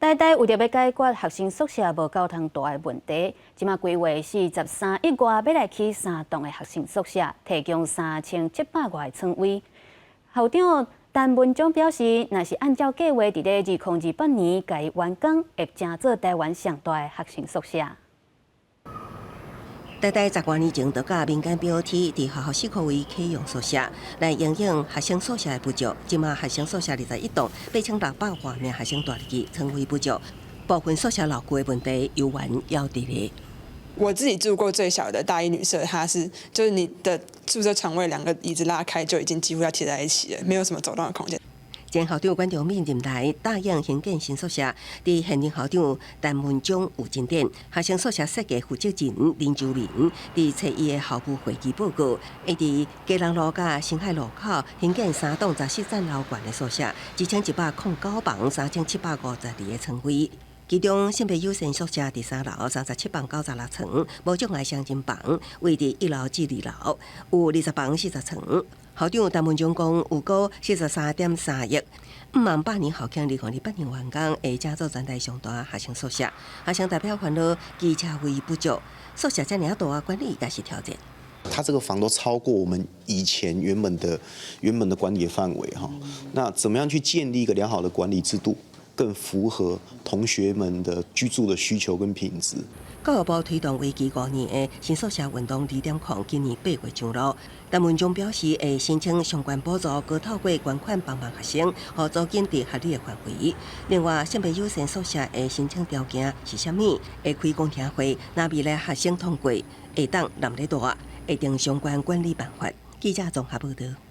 台大為著欲解決學生宿舍無夠通蹛的問題，這馬規劃43億外欲來起三棟的學生宿舍，提供3700外个床位。校長陳文忠表示，若是按照計劃，佇咧2028年共伊完工，會成做台灣上大的學生宿舍。台大十外年前就佮民間 BOT 佇學校四箍圍啟用宿舍，來因應學生宿舍的不足。這馬學生宿舍21棟，8600外名學生蹛入去，床位不足，部分宿舍老舊的問題猶原猶佇咧。我自己住過最小的大一女舍，它是就是你的宿舍床位兩個椅子拉開就已經幾乎要貼在一起了，沒有什麼走動的空間。前校長管中閔任內答應興建新宿舍，佇現任校長陳文忠有進展。學生宿舍設計負責人林周明佇初一的校務會議報告，會佇基隆路佮辛亥路口興建三棟14層樓懸的宿舍，1109房，3752個床位。其中性別友善宿舍佇3樓37房96床，無障礙雙人房，位佇1樓至2樓，有20房40床。校長陳文忠講，預估43.3億，毋望百年校慶2028年完工，會成做全台上大學生宿舍。學生代表煩惱機車位不足，宿舍遮爾大，管理也是挑戰。他這個房都超過我們以前原本的管理範圍哈。那怎麼樣去建立一個良好的管理制度，更符合同學們的居住的需求跟品質？教育部推動為期5年的新宿舍運動2.0，今年8月上路。陳文忠表示，會申請相關補助，閣透過捐款幫忙學生，予租金佇合理的範圍。另外，性別友善宿舍的申請條件是啥物？會開公聽會，若未來學生通過，會當留咧蹛，會定相關管理辦法。記者綜合報導。